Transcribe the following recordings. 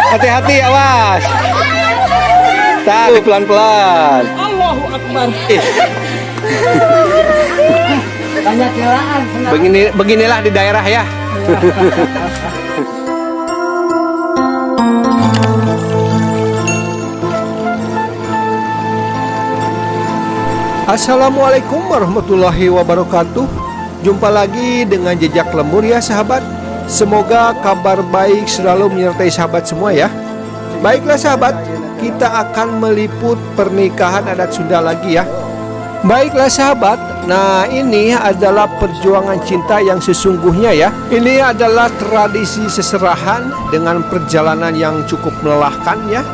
Hati-hati, awas. Tahu pelan-pelan. Allahu Akbar. Ih, Banyak celaan. begini beginilah di daerah ya. Assalamualaikum warahmatullahi wabarakatuh. Jumpa lagi dengan Jejak Lembur ya sahabat. Semoga kabar baik selalu menyertai sahabat semua ya. Baiklah sahabat, kita akan meliput pernikahan adat Sunda lagi ya. Baiklah sahabat, nah ini adalah perjuangan cinta yang sesungguhnya ya. Ini adalah tradisi seserahan dengan perjalanan yang cukup melelahkan ya.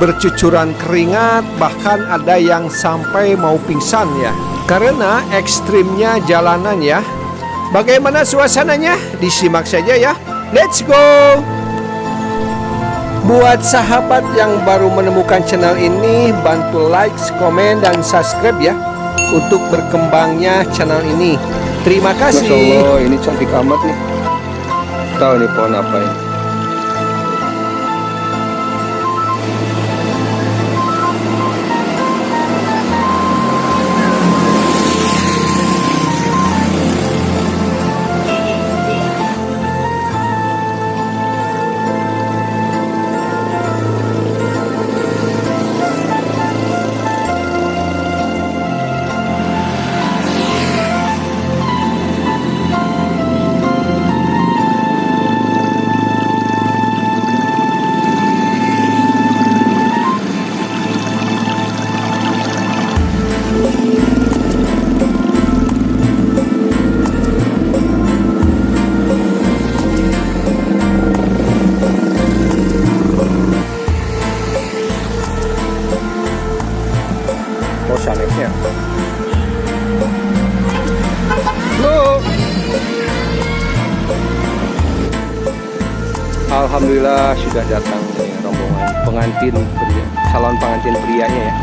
Bercucuran keringat, bahkan ada yang sampai mau pingsan ya. Karena ekstrimnya jalanan ya. Bagaimana suasananya? Disimak saja ya. Let's go! Buat sahabat yang baru menemukan channel ini, bantu like, komen, dan subscribe ya untuk berkembangnya channel ini. Terima Masya kasih. Allah, ini cantik amat nih. Tahu nih pohon apa ini? Oh, sanetnya. Loh. Alhamdulillah sudah datang nih rombongan pengantin pria, calon pengantin prianya ya.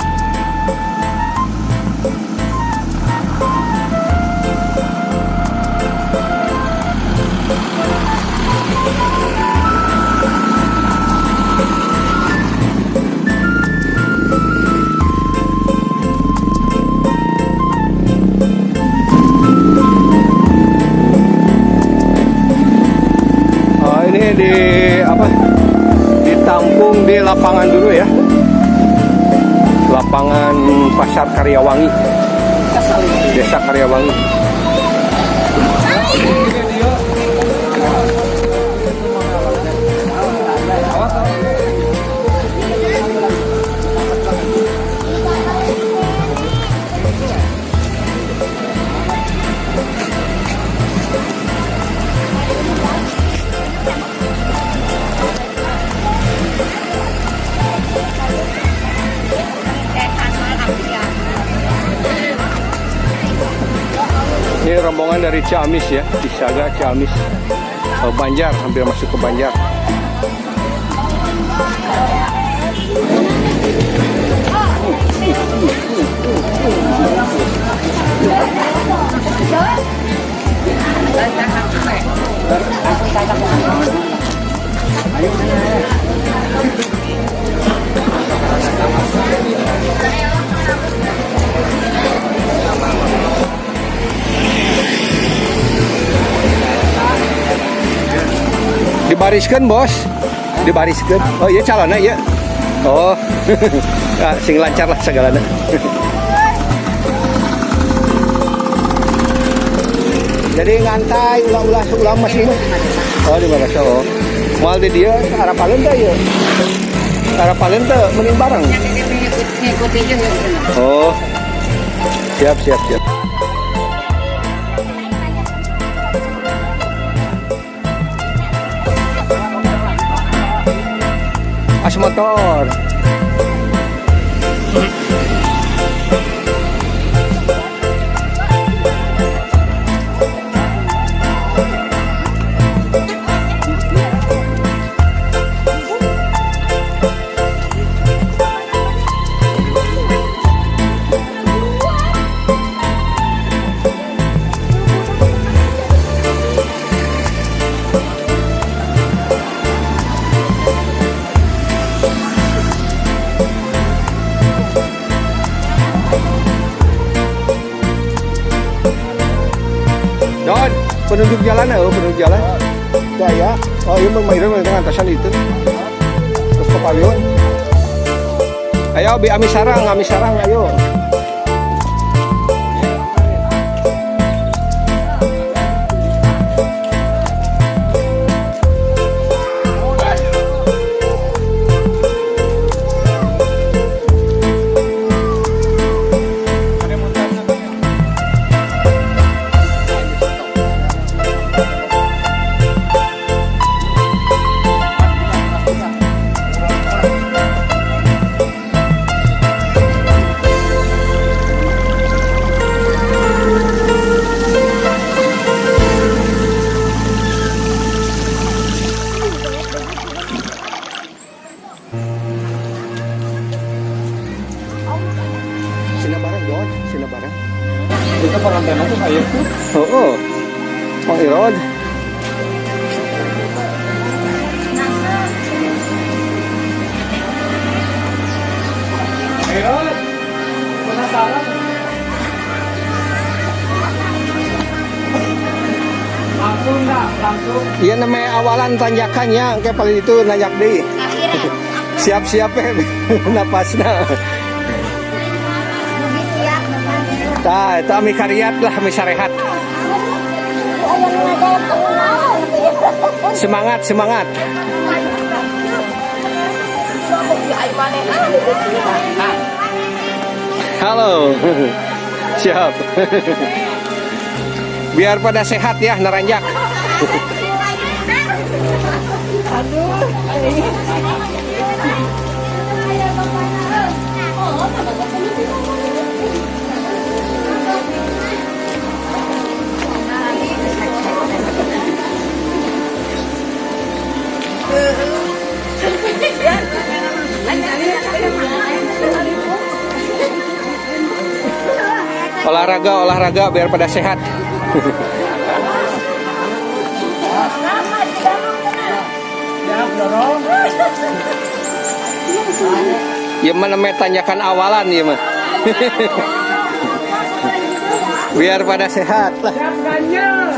Oh, ini di apa? Ditampung di lapangan dulu ya. Lapangan Pasar Karyawangi, Desa Karyawangi. Ini rombongan dari Ciamis ya, Cisaga Ciamis. Oh, Banjar, hampir masuk ke Banjar. Dibariskan bos, dibariskan. Oh iya calonnya iya. Oh, ah, sing lancar lah segalanya. Jadi ngantai ulah-ulah ulah masih mah. Oh di mana oh. Moal di dieu arapaleun teh ieu. Arapaleun teh mending bareng. Ngikuti juga. Oh. Siap, siap, siap. As motor. Penunjuk jalan, oh, penunjuk jalan. Ya ya. Oh iya, mah mah ngantosan itu. Terus ke palion. Ayo bi ami sarang ayo. Sina bareng Don, sina bareng. Itu pengantin tuh kayak tuh. Oh. Mang Irod. Ayo, penasaran. Langsung nggak? Langsung. Iya, namanya awalan tanjakannya, kayak paling itu nanjak deh. Siap-siap ya napasna. Tah, itu ami kariat lah, ami sarehat. Semangat, semangat. Halo. Siap. Biar pada sehat ya naranjak. Olahraga, olahraga biar pada sehat. Ya, dorong. Ya mah namanya tanjakan awalan ya mah. Biar pada sehat lah. Siap ganjel.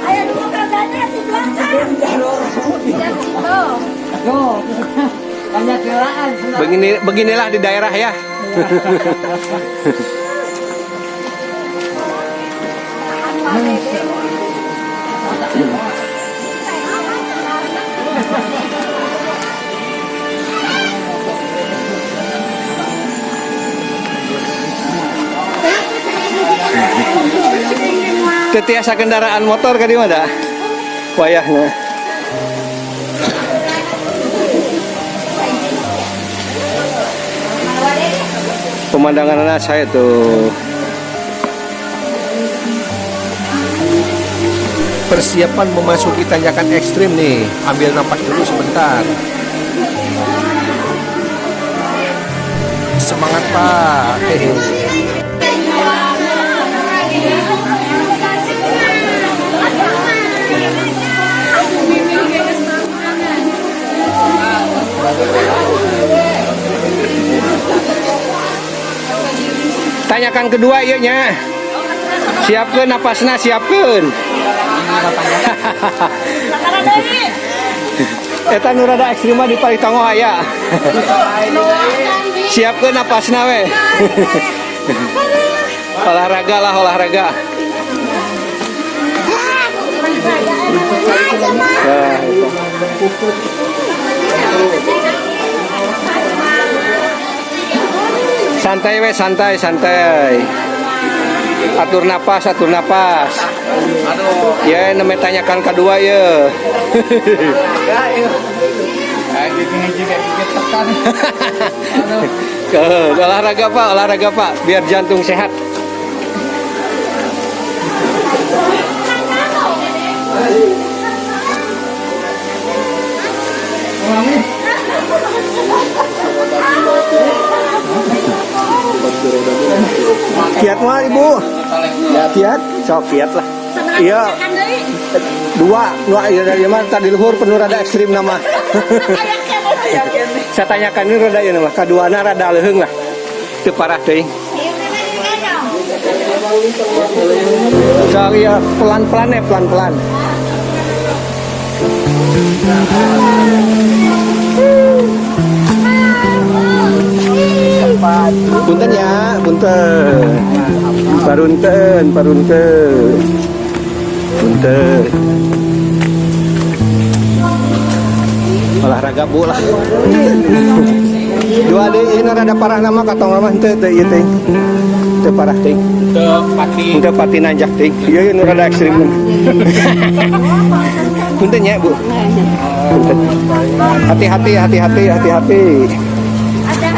Ayo dulu kerjanya di belakang. Tuh, banyak kelaan. Begini beginilah di daerah ya. Teu tiasa kendaraan motor ka di mana? Wayahna. Pemandangan saya tuh. Persiapan memasuki tanjakan ekstrim nih. Ambil napas dulu sebentar. Semangat, Pak. Hehe. Tanjakan kedua ieu nya. Siapkeun napasna, siapkeun. Eta nu rada ekstrim mah di paling tonggoh aya. Siapkeun napasna we. Olahraga lah, olahraga. Nah, itu. Santai we, santai, santai. Atur napas, atur napas. Ya, namanya tanjakan kedua ya. Kayak gigit tekan. Olahraga Pak, olahraga Pak, biar jantung sehat. Kiat mah Ibu. Kiat, sok kiat lah. Iya. Dua, dua iya dari mana tadi luhur penuh rada ekstrim nama. Saya tanyakan ini rada ieu mah, kaduana rada leuheung lah. Teu parah teuing. Sok ya pelan-pelan ya, pelan-pelan. Punten ya, punten. Parunten, parunten. Punten. Olahraga, Bu, lah. Dua deh, ini rada parah nama kata mama henteu teh ieu teh. Teu parah teh. Teu pati. Henteu pati nanjak teh. Ieu ieu nu rada ekstrim. Punten ya, Bu. Punten. Hati-hati, hati-hati, hati-hati. Ada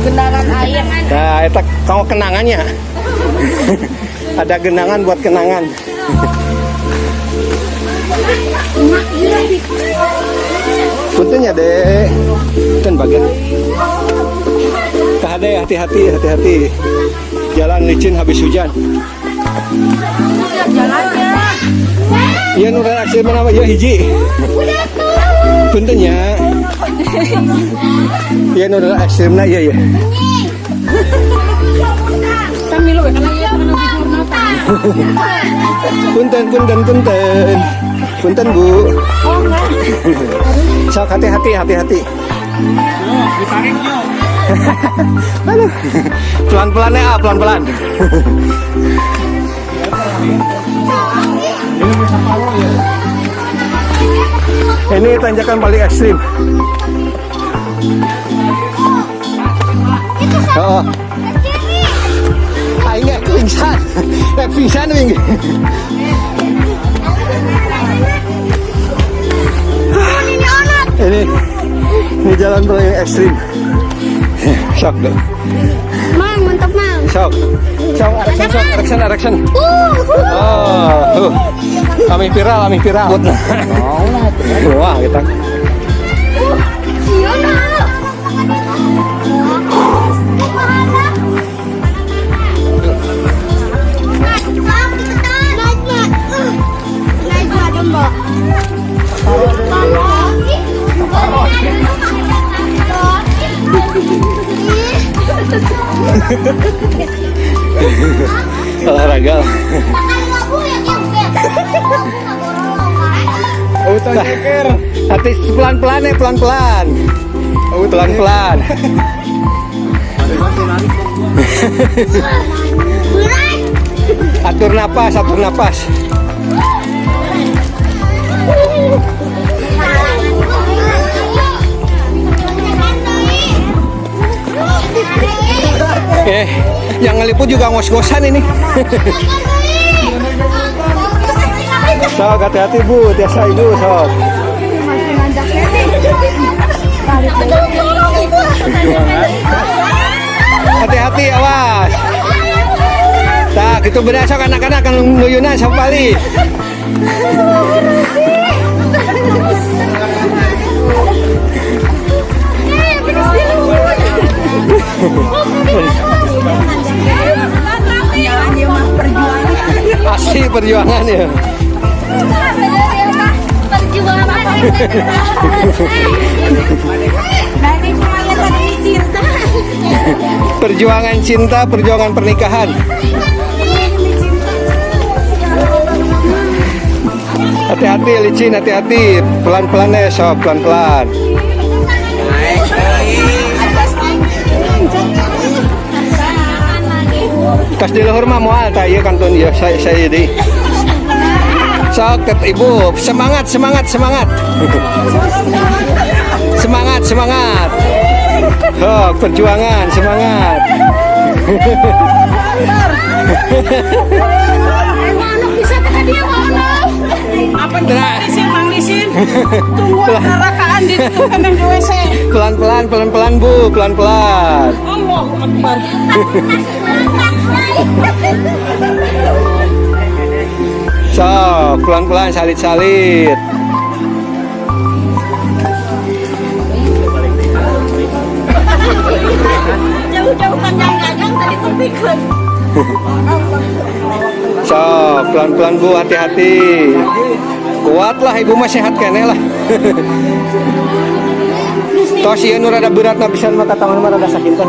genangan air. Nah, eta kau kenangannya. Ada genangan buat kenangan. Punten ya, Dek. Punten bagian. Tah, Dek, hati-hati, hati-hati. Jalan licin habis hujan. Jalannya. Iya, nu reaksi mana ya hiji. Punten ya. Iya, nu ekstrimna iya ya. Kami lo kan lagi Punten, punten, punten. Punten, Bu. Sok hati-hati, hati-hati. Ditarik yuk. Aduh. Pelan-pelan ya, pelan-pelan. Ini bisa palo ya. Ini tanjakan paling ekstrim. Oh. Aing nggak pingsan. Eh, pingsan wing. Ini jalan paling ekstrim. Sok dong. Mang, mantap, Mang. Sok. Sok, action, sok, action, action. Oh, tuh. Kami viral, kami viral. Wah, kita. Siona. Olahraga. Auto nyeker. Hati pelan-pelan ya, pelan-pelan. Pelan-pelan. Atur napas, atur napas. Eh, yang ngeliput juga ngos-ngosan ini. Sok hati-hati, Bu, tiasa Ibu, sok. Hati-hati, awas. Tak, gitu beda sok anak-anak kan nuyunan sok balik. Asli perjuangan ya. Perjuangan. Cinta. Perjuangan cinta, perjuangan pernikahan. Hati-hati licin, hati-hati. Pelan-pelan ya, sok, pelan-pelan. Tas di luhur mah moal tah ieu kantun ieu saya di. Sok tet Ibu, semangat, semangat, semangat. Semangat, semangat. Oh, perjuangan, semangat. Apa lisin, Mang Lisin? Tunggu nerakaan di itu kan di WC. Pelan-pelan, pelan-pelan, Bu, pelan-pelan. Allahu Akbar. Sok, pelan-pelan, salit-salit. Jauh-jauh panjang gagang tadi tepikeun. Sok, pelan-pelan, Bu, hati-hati. Kuatlah Ibu mah, sehat keneh lah. Tos ieu nu rada berat na pisan mah, katangan mah rada sakit teh.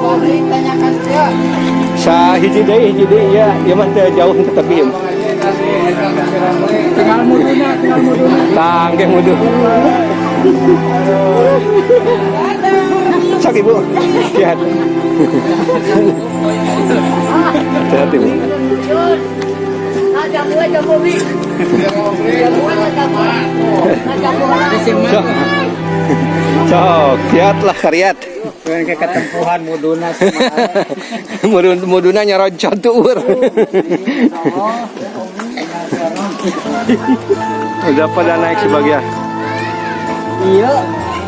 Sa hiji deui ya, ieu mah teu jauh teu tepi ieu. Tinggal muduna, tinggal muduna. Tah, engke mudun. Sok, Ibu. Sehat. Sehat, Ibu. Ah, jamu jamu bi. Jamu jamu. Jamu. Sok. Sok, kiat lah kariat. Ke ketempuhan muduna sama. Mudun muduna nyoroncot tuur. Udah pada naik sebagian. Iya,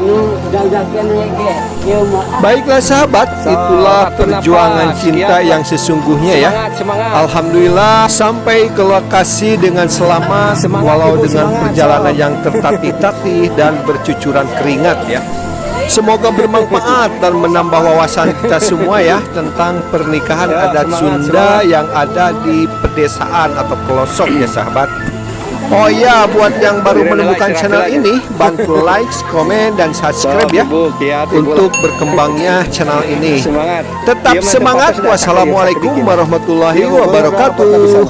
nu gagakeun ge. Ieu mah. Baiklah sahabat, itulah atur perjuangan napas. cinta Siap. yang sesungguhnya ya. Semangat, semangat. Alhamdulillah sampai ke lokasi dengan selamat Semangat, walau Ibu, dengan semangat, perjalanan sok. yang tertatih-tatih dan bercucuran keringat ya. Semoga bermanfaat dan menambah wawasan kita semua ya tentang pernikahan Ya, adat semangat, Sunda semangat. yang ada di pedesaan atau pelosok ya, sahabat. Oh iya, buat yang baru Kira-kira menemukan kira-kira channel aja. ini, bantu like, komen, dan subscribe Sok, ya Ibu, kiat, Ibu. untuk berkembangnya channel ini. Semangat. Tetap Iya, mah, semangat. teu fokus dah, Wassalamualaikum sakit, warahmatullahi Iya, wabarakatuh. bisa.